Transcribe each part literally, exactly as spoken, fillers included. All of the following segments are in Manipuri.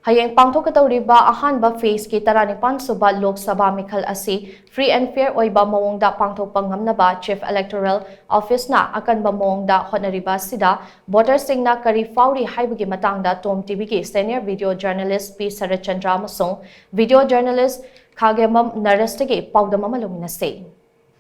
ꯍꯌꯦꯡ ꯄꯥꯡꯊꯣꯛꯀꯗꯧꯔꯤꯕ ꯑꯍꯥꯟꯕ ꯐꯦꯖꯀꯤ ꯇꯔꯥꯅꯤꯄꯥꯟ ꯁꯨꯕ ꯂꯣꯛ ꯁꯚꯥ ꯃꯤꯈꯜ ꯑꯁꯤ ꯐ꯭ꯔꯤ ꯑꯦꯟ ꯐꯤꯌꯔ ꯑꯣꯏꯕ ꯃꯑꯣꯡꯗ ꯄꯥꯡꯊꯣꯛꯄ ꯉꯝꯅꯕ ꯆꯤꯐ ꯏꯂꯦꯛꯇꯣꯔꯦꯜ ꯑꯣꯐꯤꯁꯅ ꯑꯀꯟꯕ ꯃꯑꯣꯡꯗ ꯍꯣꯠꯅꯔꯤꯕ ꯑꯁꯤꯗ ꯚꯣꯇꯔꯁꯤꯡꯅ ꯀꯔꯤ ꯐꯥꯎꯔꯤ ꯍꯥꯏꯕꯒꯤ ꯃꯇꯥꯡꯗ ꯇꯣꯝ ꯇꯤꯚꯤꯒꯤ ꯁꯦꯅꯤꯌꯔ ꯚꯤꯗꯤꯑꯣ ꯖꯔꯅꯦꯂꯤꯁ ꯄꯤ ꯁꯔꯠꯆꯟꯗ꯭ꯔ ꯑꯃꯁꯨꯡ ꯚꯤꯗꯤꯑꯣ ꯖꯔꯅꯦꯂꯤꯁ ꯈꯥꯒꯦꯝꯕꯝ ꯅꯔꯦꯁꯇꯒꯤ ꯄꯥꯎꯗꯝ ꯑꯃ ꯂꯧꯃꯤꯟꯅꯁꯤ꯫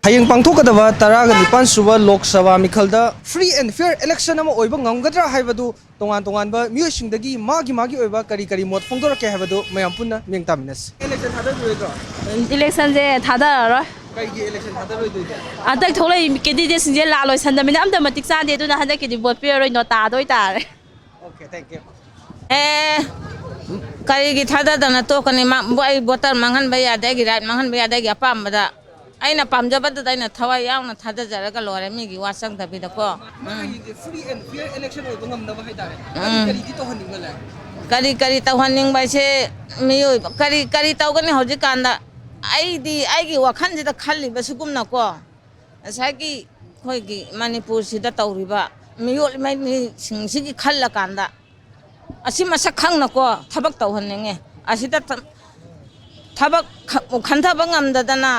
ꯍꯌꯦꯡ ꯄꯥꯡꯊꯣꯛꯀꯗꯕ ꯇꯔꯥꯒ ꯅꯤꯄꯥꯟ ꯁꯨꯕ Lok Sabha ꯃꯤꯈꯜꯗ free and fear election ꯑꯃ ꯑꯣꯏꯕ ꯉꯝꯒꯗ꯭ꯔꯥ ꯍꯥꯏꯕꯗꯨ ꯇꯣꯉꯥꯟ ꯇꯣꯉꯥꯟꯕ ꯃꯤꯑꯣꯏꯁꯤꯡꯗꯒꯤ ꯃꯥꯒꯤ ꯃꯥꯒꯤ ꯑꯣꯏꯕ ꯀꯔꯤ ꯀꯔꯤ ꯃꯣꯠ ꯐꯣꯡꯗꯣꯔꯛꯀꯦ ꯍꯥꯏꯕꯗꯨ ꯃꯌꯥꯝ ꯄꯨꯟꯅ ꯃꯤꯠꯌꯦꯡ ꯇꯥꯃꯤꯟꯅꯁꯤ꯫ ꯏꯂꯦꯛꯁꯟ ꯊꯥꯗꯕꯤꯔꯣꯏꯗ꯭ꯔꯣ? ꯏꯂꯦꯛꯁꯟꯁꯦ ꯊꯥꯗꯔꯔꯣꯏ꯫ ꯀꯩꯒꯤ ꯏꯂꯦꯛꯁꯟ ꯊꯥꯗꯔꯣꯏꯗꯣꯏꯅꯣ? ꯍꯟꯗꯛ ꯊꯣꯛꯂꯛꯏ ꯀꯦꯟꯗꯤꯗꯦꯠꯁꯤꯡꯁꯦ ꯂꯥ ꯂꯣꯏꯁꯟꯗꯕꯅꯤꯅ ꯑꯝꯇ ꯃꯇꯤꯛ ꯆꯥꯗꯦ, ꯑꯗꯨꯅ ꯍꯟꯗꯛꯀꯤꯗꯤ ꯚꯣꯠ ꯄꯤꯔꯔꯣꯏ, ꯅꯣꯇꯥꯗ ꯑꯣꯏꯇꯥꯔꯦ꯫ Okay, thank you. ꯑꯦ, ꯀꯔꯤꯒꯤ ꯊꯥꯗꯗꯅ ꯇꯣꯛꯀꯅꯤ? ꯃꯥ-, ꯑꯩ ꯚꯣꯇꯔ ꯃꯥꯡꯍꯟꯕ ꯌꯥꯗꯦ, ꯑꯩꯒꯤ ꯔꯥꯏꯠ ꯃꯥꯡꯍꯟꯕ ꯌꯥꯗꯦ, ꯑꯩꯒꯤ ꯑꯄꯥꯝꯕꯗ ꯑꯩꯅ ꯄꯥꯝꯖꯕꯗꯨꯗ ꯑꯩꯅ ꯊꯋꯥꯏ ꯌꯥꯎꯅ ꯊꯥꯗꯖꯔꯒ ꯂꯣꯏꯔꯦ, ꯃꯤꯒꯤ ꯋꯥ ꯆꯪꯗꯕꯤꯗꯀꯣ꯫ ꯃꯥꯒꯤ ꯐ꯭ꯔꯤ ꯑꯦꯟ ꯐꯤꯌꯔ ꯏꯂꯦꯛꯁꯟ ꯑꯣꯏꯕ ꯉꯝꯅꯕ ꯍꯥꯏꯇꯥꯔꯦ꯫ ꯀꯔꯤ ꯎꯝ꯫ ꯀꯔꯤꯗꯤ ꯇꯧꯍꯟꯅꯤꯡꯕ ꯂꯩ? ꯀꯔꯤ ꯀꯔꯤ ꯇꯧꯍꯟꯅꯤꯡꯕ ꯍꯥꯏꯁꯦ, ꯃꯤꯑꯣꯏꯕ ꯀꯔꯤ ꯀꯔꯤ ꯇꯧꯒꯅꯤ ꯍꯧꯖꯤꯛꯀꯥꯟꯗ? ꯑꯩꯗꯤ ꯑꯩꯒꯤ ꯋꯥꯈꯜꯁꯤꯗ ꯈꯜꯂꯤꯕ ꯁꯤꯒꯨꯝꯅꯀꯣ, ꯉꯁꯥꯏꯒꯤ ꯑꯩꯈꯣꯏꯒꯤ ꯃꯅꯤꯄꯨꯔꯁꯤꯗ ꯇꯧꯔꯤꯕ ꯃꯤꯑꯣꯠ ꯃꯤꯅꯩꯁꯤꯡꯁꯤꯒꯤ ꯈꯜꯂꯀꯥꯟꯗ, ꯑꯁꯤ ꯃꯁꯛ ꯈꯪꯅꯀꯣ ꯊꯕꯛ ꯇꯧꯍꯟꯅꯤꯡꯉꯦ꯫ ꯑꯁꯤꯗ ꯊ-, ꯊꯕꯛ ꯈ-, ꯈꯟꯊꯕ ꯉꯝꯗꯗꯅ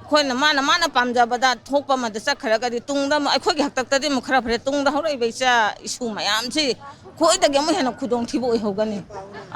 ꯑꯩꯈꯣꯏꯅ ꯃꯥꯅ, ꯃꯥꯅ ꯄꯥꯝꯖꯕꯗ ꯊꯣꯛꯄ ꯑꯃꯗ ꯆꯠꯈ꯭ꯔꯒꯗꯤ ꯇꯨꯡꯗ ꯑꯃꯨꯛ ꯑꯩꯈꯣꯏꯒꯤ ꯍꯥꯛꯇꯛꯇꯗꯤ ꯑꯃꯨꯛ ꯈꯔ ꯐꯔꯦ, ꯇꯨꯡꯗ ꯍꯧꯔꯛꯏꯕ ꯏꯆꯥ ꯏꯁꯨ ꯃꯌꯥꯝꯁꯤ ꯑꯩꯈꯣꯏꯗꯒꯤ ꯑꯃꯨꯛ ꯍꯦꯟꯅ ꯈꯨꯗꯣꯡꯊꯤꯕ ꯑꯣꯏꯍꯧꯒꯅꯤ꯫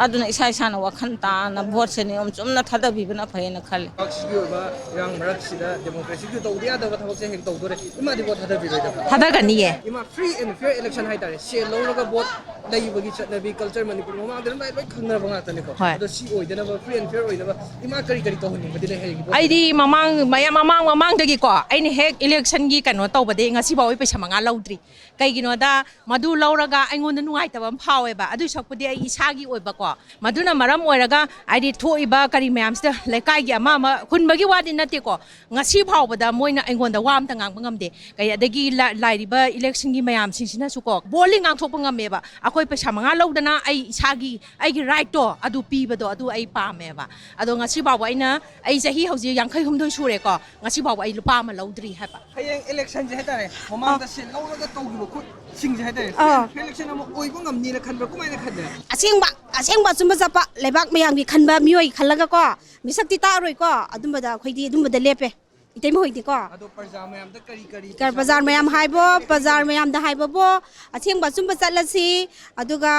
ꯑꯗꯨꯅ ꯏꯁꯥ ꯏꯁꯥꯅ ꯋꯥꯈꯜ ꯇꯥꯅ ꯚꯣꯠꯁꯦ ꯅꯤꯌꯣꯝ ꯆꯨꯝꯅ ꯊꯥꯗꯕꯤꯕꯅ ꯐꯩꯌꯦꯅ ꯈꯜꯂꯤ꯫ ꯂꯩꯕꯥꯛꯁꯤꯒꯤ ꯑꯣꯏꯕ ꯏꯔꯥꯡ ꯃꯔꯛꯁꯤꯗ ꯗꯦꯃꯣꯀ꯭ꯔꯦꯁꯤꯒꯤ ꯇꯧꯗ ꯌꯥꯗꯕ ꯊꯕꯛꯁꯦ ꯍꯦꯛ ꯇꯧꯗꯣꯔꯦ꯫ ꯏꯃꯥꯗꯤ ꯚꯣꯠ ꯊꯥꯗꯕꯤꯔꯣꯏꯗꯕ꯭ꯔꯥ? ꯊꯥꯗꯒꯅꯤꯌꯦ꯫ ꯏꯃꯥ, ꯐ꯭ꯔꯤ ꯑꯦꯟ ꯐꯤꯌꯔ ꯏꯂꯦꯛꯁꯟ ꯍꯥꯏꯇꯥꯔꯦ, ꯁꯦꯜ ꯂꯧꯔꯒ ꯚꯣꯠ ꯂꯩꯕꯒꯤ ꯆꯠꯅꯕꯤ, ꯀꯜꯆꯔ ꯃꯅꯤꯄꯨꯔ ꯃꯃꯥꯡꯗ ꯑꯗꯨꯝ ꯂꯣꯏ ꯈꯪꯅꯔꯕ ꯉꯥꯛꯇꯅꯤꯀꯣ꯫ ꯍꯣꯏ꯫ ꯑꯗꯣ ꯁꯤ ꯑꯣꯏꯗꯅꯕ, ꯐ꯭ꯔꯤ ꯑꯦꯟ ꯐꯤꯌꯔ ꯑꯣꯏꯅꯕ ꯏꯃꯥ ꯀꯔꯤ ꯀꯔꯤ ꯇꯧꯍꯟꯅꯤꯡꯕꯗꯤ ꯂꯩ ꯍꯌꯦꯡꯒꯤ ꯚꯣꯠ? ꯑꯩꯗꯤ ꯃꯃꯥꯡ, ꯃꯌꯥꯝ, ꯃꯃꯥꯡ ꯃꯃꯥꯡꯗꯒꯤꯀꯣ, ꯑꯩꯅ ꯍꯦꯛ ꯏꯂꯦꯛꯁꯟꯒꯤ ꯀꯩꯅꯣ ꯇꯧꯕꯗꯒꯤ ꯉꯁꯤ ꯐꯥꯎꯕ ꯄꯩꯁꯥ ꯃꯉꯥ ꯂꯧꯗ꯭ꯔꯤ꯫ ꯀꯩꯒꯤꯅꯣꯗ, ꯃꯗꯨ ꯂꯧꯔꯒ ꯑꯩꯉꯣꯟꯗ ꯅꯨꯡꯉꯥꯏꯇꯕ ꯑꯃ ꯐꯥꯎꯋꯦꯕ꯫ ꯑꯗꯨꯏ ꯁꯔꯨꯛꯄꯨꯗꯤ ꯑꯩ ꯏꯁꯥꯒꯤ ꯑꯣꯏꯕꯀꯣ, ꯃꯗꯨꯅ ꯃꯔꯝ ꯑꯣꯏꯔꯒ ꯍꯥꯏꯗꯤ ꯊꯣꯛꯏꯕ ꯀꯔꯤ ꯃꯌꯥꯝꯁꯤꯗ ꯂꯩꯀꯥꯏꯒꯤ ꯑꯃ ꯑꯃ ꯍꯨꯟꯕꯒꯤ ꯋꯥꯗꯤ ꯅꯠꯇꯦꯀꯣ, ꯉꯁꯤ ꯐꯥꯎꯕꯗ ꯃꯣꯏꯅ ꯑꯩꯉꯣꯟꯗ ꯋꯥ ꯑꯝꯇ ꯉꯥꯡꯕ ꯉꯝꯗꯦ꯫ ꯀꯩ, ꯑꯗꯒꯤ ꯂ-, ꯂꯥꯛꯏꯕ ꯏꯂꯦꯛꯁꯟꯒꯤ ꯃꯌꯥꯝꯁꯤꯡꯁꯤꯅꯁꯨꯀꯣ, boldly ꯉꯥꯡꯊꯣꯛꯄ ꯉꯝꯃꯦꯕ꯫ ꯑꯩꯈꯣꯏ ꯑꯩꯈꯣꯏ ꯄꯩꯁꯥ ꯃꯉꯥ ꯂꯧꯗꯅ ꯑꯩ ꯏꯁꯥꯒꯤ, ꯑꯩꯒꯤ ꯔꯥꯏꯠꯇꯣ ꯑꯗꯨ ꯄꯤꯕꯗꯣ, ꯑꯗꯨ ꯑꯩ ꯄꯥꯝꯃꯦꯕ꯫ ꯑꯗꯣ ꯉꯁꯤ ꯐꯥꯎꯕ ꯑꯩꯅ, ꯑꯩ ꯆꯍꯤ ꯍꯧꯖꯤꯛ ꯌꯥꯡꯈꯩ ꯍꯨꯝꯗꯣꯏ ꯁꯨꯔꯦꯀꯣ, ꯉꯁꯤ ꯐꯥꯎꯕ ꯑꯩ ꯂꯨꯄꯥ ꯑꯃ ꯂꯧꯗ꯭ꯔꯤ ꯍꯥꯏꯕ꯫ ꯍꯌꯦꯡ ꯏꯂꯦꯛꯁꯟꯁꯦ ꯍꯥꯏꯇꯥꯔꯦ, ꯃꯃꯥꯡꯗ ꯁꯦꯜ ꯂꯧꯔꯒ ꯇꯧꯈꯤꯕ ꯈꯨꯠꯁꯤꯡꯁꯦ ꯍꯥꯏꯇꯥꯔꯦ, ꯑꯥ꯫ ꯐꯦꯌꯔ ꯏꯂꯦꯛꯁꯟ ꯑꯃ ꯑꯣꯏꯕ ꯉꯝꯅꯤꯅ ꯈꯟꯕ꯭ꯔꯥ? ꯀꯃꯥꯏꯅ ꯈꯟꯕ꯭ꯔꯥ? ꯑꯁꯦꯡꯕ, ꯑꯁꯦꯡꯕ ꯑꯆꯨꯝꯕ ꯆꯠꯄ, ꯂꯩꯕꯥꯛ ꯃꯌꯥꯝꯒꯤ ꯈꯟꯕ ꯃꯤꯑꯣꯏ ꯈꯜꯂꯒꯀꯣ, ꯃꯤꯁꯛꯇꯤ ꯇꯥꯛꯑꯔꯣꯏꯀꯣ, ꯑꯗꯨꯝꯕꯗ ꯑꯩꯈꯣꯏꯗꯤ ꯑꯗꯨꯝꯕꯗ ꯂꯦꯞꯄꯦ꯫ ꯏꯇꯩꯃ ꯍꯣꯏꯗꯤꯀꯣ꯫ ꯑꯗꯣ ꯄ꯭ꯔꯖꯥ ꯃꯌꯥꯝꯗ ꯀꯔꯤ ꯀꯔꯤ ꯀꯔ-, ꯄ꯭ꯔꯖꯥ ꯃꯌꯥꯝ ꯍꯥꯏꯕꯣ, ꯄ꯭ꯔꯖꯥ ꯃꯌꯥꯝꯗ ꯍꯥꯏꯕꯕꯣ, ꯑꯁꯦꯡꯕ ꯑꯆꯨꯝꯕ ꯆꯠꯂꯁꯤ꯫ ꯑꯗꯨꯒ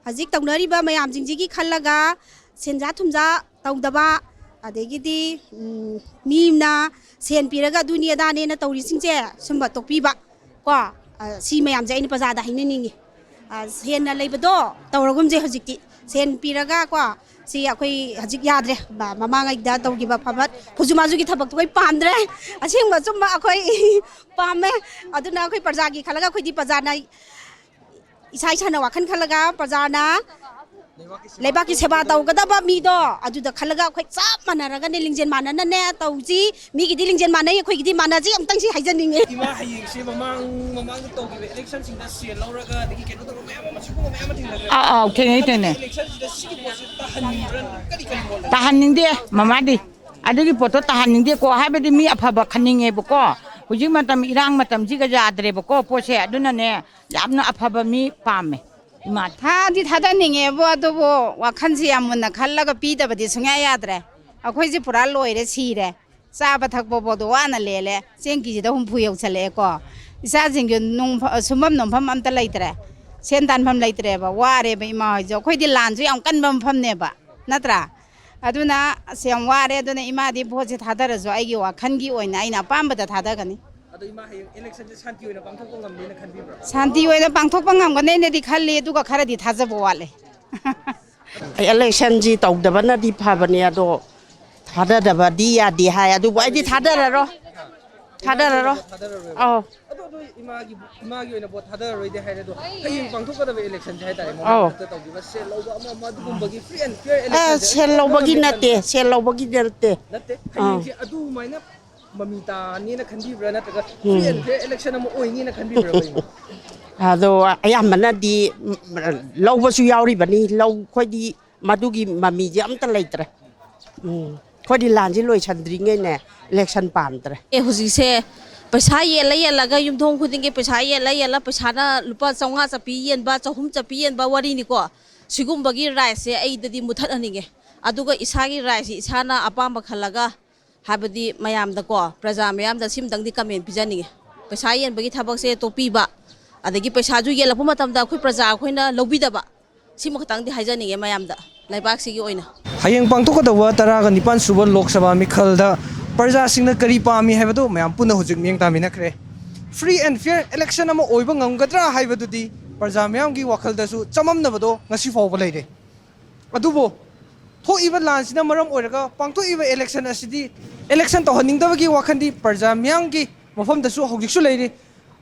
ꯍꯧꯖꯤꯛ ꯇꯧꯅꯔꯤꯕ ꯃꯌꯥꯝꯁꯤꯡꯁꯤꯒꯤ ꯈꯜꯂꯒ ꯁꯦꯟꯖꯥ ꯊꯨꯝꯖꯥ ꯇꯧꯗꯕ, ꯑꯗꯒꯤꯗꯤ, ꯎꯝ, ꯃꯤ ꯑꯃꯅ ꯁꯦꯟ ꯄꯤꯔꯒ ꯑꯗꯨꯅꯤ ꯑꯗꯥꯅꯦꯅ ꯇꯧꯔꯤꯁꯤꯡꯁꯦ ꯁꯨꯝꯕ ꯇꯣꯛꯄꯤꯕ꯫ ꯀꯣ, ꯑ, ꯁꯤ ꯃꯌꯥꯝꯁꯦ ꯑꯩꯅ ꯄ꯭ꯔꯖꯥꯗ ꯍꯥꯏꯅꯅꯤꯡꯉꯤ꯫ ꯑ, ꯁꯦꯟꯅ ꯂꯩꯕꯗꯣ ꯇꯧꯔꯒꯨꯝꯁꯦ ꯍꯧꯖꯤꯛꯇꯤ꯫ ꯁꯦꯟ ꯄꯤꯔꯒ ꯀꯣ, ꯁꯤ ꯑꯩꯈꯣꯏ ꯍꯧꯖꯤꯛ ꯌꯥꯗ꯭ꯔꯦ꯫ ꯃ-, ꯃꯃꯥꯡꯉꯩꯗ ꯇꯧꯈꯤꯕ ꯐꯕꯠ ꯈꯨꯖꯨ ꯃꯥꯖꯨꯒꯤ ꯊꯕꯛꯇꯣ ꯑꯩꯈꯣꯏ ꯄꯥꯝꯗ꯭ꯔꯦ꯫ ꯑꯁꯦꯡꯕ ꯑꯆꯨꯝꯕ ꯑꯩꯈꯣꯏ ꯄꯥꯝꯃꯦ꯫ ꯑꯗꯨꯅ ꯑꯩꯈꯣꯏ ꯄ꯭ꯔꯖꯥꯒꯤ ꯈꯜꯂꯒ ꯑꯩꯈꯣꯏꯗꯤ ꯄ꯭ꯔꯖꯥꯅ ꯏꯁꯥ ꯏꯁꯥꯅ ꯋꯥꯈꯜ ꯈꯜꯂꯒ ꯄ꯭ꯔꯖꯥꯅ ꯂꯩꯕꯥꯛꯀꯤ ꯁꯦꯕꯥ ꯇꯧꯒꯗꯕ ꯃꯤꯗꯣ ꯑꯗꯨꯗ ꯈꯜꯂꯒ ꯑꯩꯈꯣꯏ ꯆꯞ ꯃꯥꯟꯅꯔꯒꯅꯦ, ꯂꯤꯡꯖꯦꯜ ꯃꯥꯟꯅꯅꯅꯦ ꯇꯧꯁꯤ꯫ ꯃꯤꯒꯤꯗꯤ ꯂꯤꯡꯖꯦꯜ ꯃꯥꯟꯅꯩ, ꯑꯩꯈꯣꯏꯒꯤꯗꯤ ꯃꯥꯟꯅꯁꯤ꯫ ꯑꯃꯨꯛꯇꯪ ꯁꯤ ꯍꯥꯏꯖꯅꯤꯡꯉꯦ꯫ ꯏꯃꯥ, ꯍꯌꯦꯡꯁꯦ ꯃꯃꯥꯡ, ꯃꯃꯥꯡꯗ ꯇꯧꯈꯤꯕ ꯏꯂꯦꯛꯁꯟꯁꯤꯡꯗ ꯁꯦꯜ ꯂꯧꯔꯒ ꯑꯗꯒꯤ ꯀꯩꯅꯣ ꯇꯧꯕ ꯃꯌꯥꯝ ꯑꯃ, ꯁꯤꯒꯨꯝꯕ ꯃꯌꯥꯝ ꯑꯃ ꯊꯦꯡꯅꯈ꯭ꯔꯦ꯫ ꯑꯥ, ꯑꯥꯎ, ꯊꯦꯡꯅꯩ, ꯊꯦꯡꯅꯩ꯫ ꯏꯂꯦꯛꯁꯟꯁꯤꯗ ꯁꯤꯒꯤ ꯄꯣꯠꯁꯦ ꯇꯥꯍꯟꯅꯤꯡꯕ꯭ꯔꯥ? ꯀꯔꯤ ꯀꯔꯤ ꯃꯣꯠ ꯂꯩ? ꯇꯥꯍꯟꯅꯤꯡꯗꯦ, ꯃꯃꯥꯗꯤ꯫ ꯑꯗꯨꯒꯤ ꯄꯣꯠꯇꯣ ꯇꯥꯍꯟꯅꯤꯡꯗꯦꯀꯣ, ꯍꯥꯏꯕꯗꯤ ꯃꯤ ꯑꯐꯕ ꯈꯟꯅꯤꯡꯉꯦꯕꯀꯣ꯫ ꯍꯧꯖꯤꯛ ꯃꯇꯝ ꯏꯔꯥꯡ ꯃꯇꯝꯁꯤꯒ ꯌꯥꯗ꯭ꯔꯦꯕꯀꯣ ꯄꯣꯠꯁꯦ, ꯑꯗꯨꯅꯅꯦ ꯌꯥꯝꯅ ꯑꯐꯕ ꯃꯤ ꯄꯥꯝꯃꯦ꯫ ꯏꯃꯥ꯫ ꯊꯥꯗꯤ ꯊꯥꯗꯅꯤꯡꯉꯦꯕꯨ, ꯑꯗꯨꯕꯨ ꯋꯥꯈꯜꯁꯤ ꯌꯥꯝ ꯃꯨꯟꯅ ꯈꯜꯂꯒ ꯄꯤꯗꯕꯗꯤ ꯁꯨꯡꯌꯥ ꯌꯥꯗ꯭ꯔꯦ꯫ ꯑꯩꯈꯣꯏꯁꯦ ꯄꯨꯔꯥ ꯂꯣꯏꯔꯦ, ꯁꯤꯔꯦ꯫ ꯆꯥꯕ ꯊꯛꯄ ꯐꯥꯎꯗ ꯋꯥꯅ ꯂꯦꯜꯂꯦ꯫ ꯆꯦꯡ ꯀꯦꯖꯤꯗ ꯍꯨꯝꯐꯨ ꯌꯧꯁꯜꯂꯛꯑꯦꯀꯣ꯫ ꯏꯆꯥꯁꯤꯡꯁꯨ ꯅꯨꯡꯐ-, ꯁꯨꯝꯐꯝ ꯅꯣꯝꯐꯝ ꯑꯝꯇ ꯂꯩꯇ꯭ꯔꯦ꯫ ꯁꯦꯟ ꯇꯥꯟꯐꯝ ꯂꯩꯇ꯭ꯔꯦꯕ꯫ ꯋꯥꯔꯦꯕ ꯏꯃꯥ ꯍꯣꯏꯁꯨ꯫ ꯑꯩꯈꯣꯏꯗꯤ ꯂꯥꯟꯁꯨ ꯌꯥꯝ ꯀꯟꯕ ꯃꯐꯝꯅꯦꯕ, ꯅꯠꯇ꯭ꯔꯥ? ꯑꯗꯨꯅ ꯑꯁ ꯌꯥꯝ ꯋꯥꯔꯦ꯫ ꯑꯗꯨꯅ ꯏꯃꯥꯗꯤ ꯚꯣꯠꯁꯦ ꯊꯥꯗꯔꯁꯨ ꯑꯩꯒꯤ ꯋꯥꯈꯜꯒꯤ ꯑꯣꯏꯅ ꯑꯩꯅ ꯑꯄꯥꯝꯕꯗ ꯊꯥꯗꯒꯅꯤ꯫ ꯑꯗꯣ ꯏꯃꯥ, ꯍꯌꯦꯡ ꯏꯂꯦꯛꯁꯟꯁꯦ ꯁꯥꯟꯇꯤ ꯑꯣꯏꯅ ꯄꯥꯡꯊꯣꯛꯄ ꯉꯝꯅꯤꯅ ꯈꯟꯕꯤꯕ꯭ꯔꯣ? ꯁꯥꯟꯇꯤ ꯑꯣꯏꯅ ꯄꯥꯡꯊꯣꯛꯄ ꯉꯝꯒꯅꯦꯅꯗꯤ ꯈꯜꯂꯤ, ꯑꯗꯨꯒ ꯈꯔꯗꯤ ꯊꯥꯖꯕ ꯋꯥꯠꯂꯦ꯫ ꯏꯂꯦꯛꯁꯟꯁꯤ ꯇꯧꯗꯕꯅꯗꯤ ꯐꯕꯅꯦ, ꯑꯗꯣ ꯊꯥꯗꯗꯕꯗꯤ ꯌꯥꯗꯦ ꯍꯥꯏ, ꯑꯗꯨꯕꯨ ꯑꯩꯗꯤ ꯊꯥꯗꯔꯔꯣ, ꯊꯥꯗꯔꯔꯣ꯫ ꯊꯥꯗꯔꯔꯣꯏꯕ꯫ ꯑꯧ꯫ ꯑꯗꯣ, ꯑꯗꯣ ꯏꯃꯥꯒꯤ, ꯏꯃꯥꯒꯤ ꯑꯣꯏꯅ ꯚꯣꯠ ꯊꯥꯗꯔꯔꯣꯏꯗꯤ ꯍꯥꯏꯔꯦ, ꯑꯗꯣ ꯍꯌꯦꯡ ꯄꯥꯡꯊꯣꯛꯀꯗꯕ ꯏꯂꯦꯛꯁꯟꯁꯦ ꯍꯥꯏꯇꯥꯔꯦ, ꯑꯧ꯫ ꯃꯃꯥꯡꯗ ꯇꯧꯈꯤꯕ ꯁꯦꯜ ꯂꯧꯕ ꯑꯃ ꯑꯃ ꯑꯗꯨꯒꯨꯝꯕꯒꯤ free and fair A, election ꯁꯦꯜ ꯂꯧꯕꯒꯤ ꯅꯠꯇꯦ, ꯁꯦꯜ ꯂꯧꯕꯒꯤ ꯅꯠꯇꯦ꯫ ꯅꯠꯇꯦ, ꯑꯥ꯫ ꯍꯌꯦꯡꯁꯦ ꯑꯗꯨꯃꯥꯏꯅ ꯃꯃꯤ ꯇꯥꯅꯤꯅ ꯈꯟꯕꯤꯕ꯭ꯔꯥ, ꯅꯠꯇ꯭ꯔꯒ free um. And fair election ꯑꯃ ꯑꯣꯏꯅꯤꯅ ꯈꯟꯕꯤꯕ꯭ꯔꯥ? ꯑꯗꯣ ꯑꯌꯥꯝꯕꯅꯗꯤ ꯂꯧꯕꯁꯨ ꯌꯥꯎꯔꯤꯕꯅꯤ꯫ ꯂꯧ ꯑꯩꯈꯣꯏꯗꯤ ꯃꯗꯨꯒꯤ ꯃꯃꯤꯁꯦ ꯑꯝꯇ ꯂꯩꯇ꯭ꯔꯦ꯫ ꯎꯝ, ꯑꯩꯈꯣꯏꯗꯤ ꯂꯥꯟꯁꯤ ꯂꯣꯏꯁꯟꯗ꯭ꯔꯤꯉꯩꯅꯦ ꯏꯂꯦꯛꯁꯟ ꯄꯥꯝꯗ꯭ꯔꯦ꯫ ꯑꯦ, ꯍꯧꯖꯤꯛꯁꯦ ꯄꯩꯁꯥ ꯌꯦꯜꯂ ꯌꯦꯜꯂꯒ, ꯌꯨꯝꯊꯣꯡ ꯈꯨꯗꯤꯡꯒꯤ ꯄꯩꯁꯥ ꯌꯦꯜꯂ ꯌꯦꯜꯂ, ꯄꯩꯁꯥꯅ ꯂꯨꯄꯥ ꯆꯥꯝꯃꯉꯥ ꯆꯞꯄꯤ ꯌꯦꯟꯕ, ꯆꯍꯨꯝ ꯆꯞꯄꯤ ꯌꯦꯟꯕ ꯋꯥꯔꯤꯅꯤꯀꯣ꯫ ꯁꯤꯒꯨꯝꯕꯒꯤ ꯔꯥꯏꯖꯁꯦ ꯑꯩꯗꯗꯤ ꯃꯨꯊꯠꯍꯟꯅꯤꯡꯉꯦ꯫ ꯑꯗꯨꯒ ꯏꯁꯥꯒꯤ ꯔꯥꯏꯖꯁꯤ ꯏꯁꯥꯅ ꯑꯄꯥꯝꯕ ꯈꯜꯂꯒ, ꯍꯥꯏꯕꯗꯤ ꯃꯌꯥꯝꯗꯀꯣ, ꯄ꯭ꯔꯖꯥ ꯃꯌꯥꯝꯗ ꯁꯤꯝꯇꯪꯗꯤ ꯀꯃꯦꯟ ꯄꯤꯖꯅꯤꯡꯉꯦ꯫ ꯄꯩꯁꯥ ꯌꯦꯟꯕꯒꯤ ꯊꯕꯛꯁꯦ ꯇꯣꯛꯄꯤꯕ, ꯑꯗꯒꯤ ꯄꯩꯁꯥꯁꯨ ꯌꯦꯜꯂꯛꯄ ꯃꯇꯝꯗ ꯑꯩꯈꯣꯏ ꯄ꯭ꯔꯖꯥ ꯑꯩꯈꯣꯏꯅ ꯂꯧꯕꯤꯗꯕ, ꯁꯤꯃ ꯈꯛꯇꯪꯗꯤ ꯍꯥꯏꯖꯅꯤꯡꯉꯦ ꯃꯌꯥꯝꯗ, ꯂꯩꯕꯥꯛꯁꯤꯒꯤ ꯑꯣꯏꯅ꯫ ꯍꯌꯦꯡ ꯄꯥꯡꯊꯣꯛꯀꯗꯧꯕ ꯇꯔꯥꯒ ꯅꯤꯄꯥꯟ ꯁꯨꯕ ꯂꯣꯛ ꯁꯚꯥ ꯃꯤꯈꯜꯗ ꯄ꯭ꯔꯖꯥꯁꯤꯡꯅ ꯀꯔꯤ ꯄꯥꯝꯃꯤ ꯍꯥꯏꯕꯗꯨ ꯃꯌꯥꯝ ꯄꯨꯟꯅ ꯍꯧꯖꯤꯛ ꯃꯤꯠꯌꯦꯡ ꯇꯥꯃꯤꯟꯅꯈ꯭ꯔꯦ꯫ Free and fair election ꯑꯃ ꯑꯣꯏꯕ ꯉꯝꯒꯗ꯭ꯔꯥ ꯍꯥꯏꯕꯗꯨꯗꯤ ꯄ꯭ꯔꯖꯥ ꯃꯤꯌꯥꯝꯒꯤ ꯋꯥꯈꯜꯗꯁꯨ ꯆꯃꯝꯅꯕꯗꯣ ꯉꯁꯤ ꯐꯥꯎꯕ ꯂꯩꯔꯦ꯫ ꯑꯗꯨꯕꯨ ꯊꯣꯛꯏꯕ ꯂꯥꯟꯁꯤꯅ ꯃꯔꯝ ꯑꯣꯏꯔꯒ ꯄꯥꯡꯊꯣꯛꯏꯕ election ꯑꯁꯤꯗꯤ, election ꯇꯧꯍꯟꯅꯤꯡꯗꯕꯒꯤ ꯋꯥꯈꯜꯗꯤ ꯄ꯭ꯔꯖꯥ ꯃꯤꯌꯥꯝꯒꯤ ꯃꯐꯝꯗꯁꯨ ꯍꯧꯖꯤꯛꯁꯨ ꯂꯩꯔꯤ꯫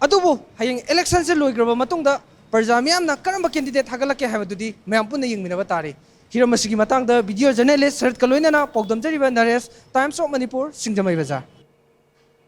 ꯑꯗꯨꯕꯨ ꯍꯌꯦꯡ election ꯁꯦ ꯂꯣꯏꯈ꯭ꯔꯕ ꯃꯇꯨꯡꯗ ꯄ꯭ꯔꯖꯥ ꯃꯤꯌꯥꯝꯅ ꯀꯔꯝꯕ candidate ꯊꯥꯒꯠꯂꯛꯀꯦ ꯍꯥꯏꯕꯗꯨꯗꯤ ꯃꯌꯥꯝ ꯄꯨꯟꯅ ꯌꯦꯡꯃꯤꯟꯅꯕ ꯇꯥꯔꯤ꯫ ꯍꯤꯔꯝ ꯑꯁꯤꯒꯤ ꯃꯇꯥꯡꯗ video journalist ꯁꯔꯠꯀ ꯂꯣꯏꯅꯅ ꯄꯥꯎꯗꯝꯖꯔꯤꯕ ꯅꯔꯦꯁ, Times of Manipur, ꯁꯤꯡꯖꯃꯩ ꯕꯖꯥꯔ꯫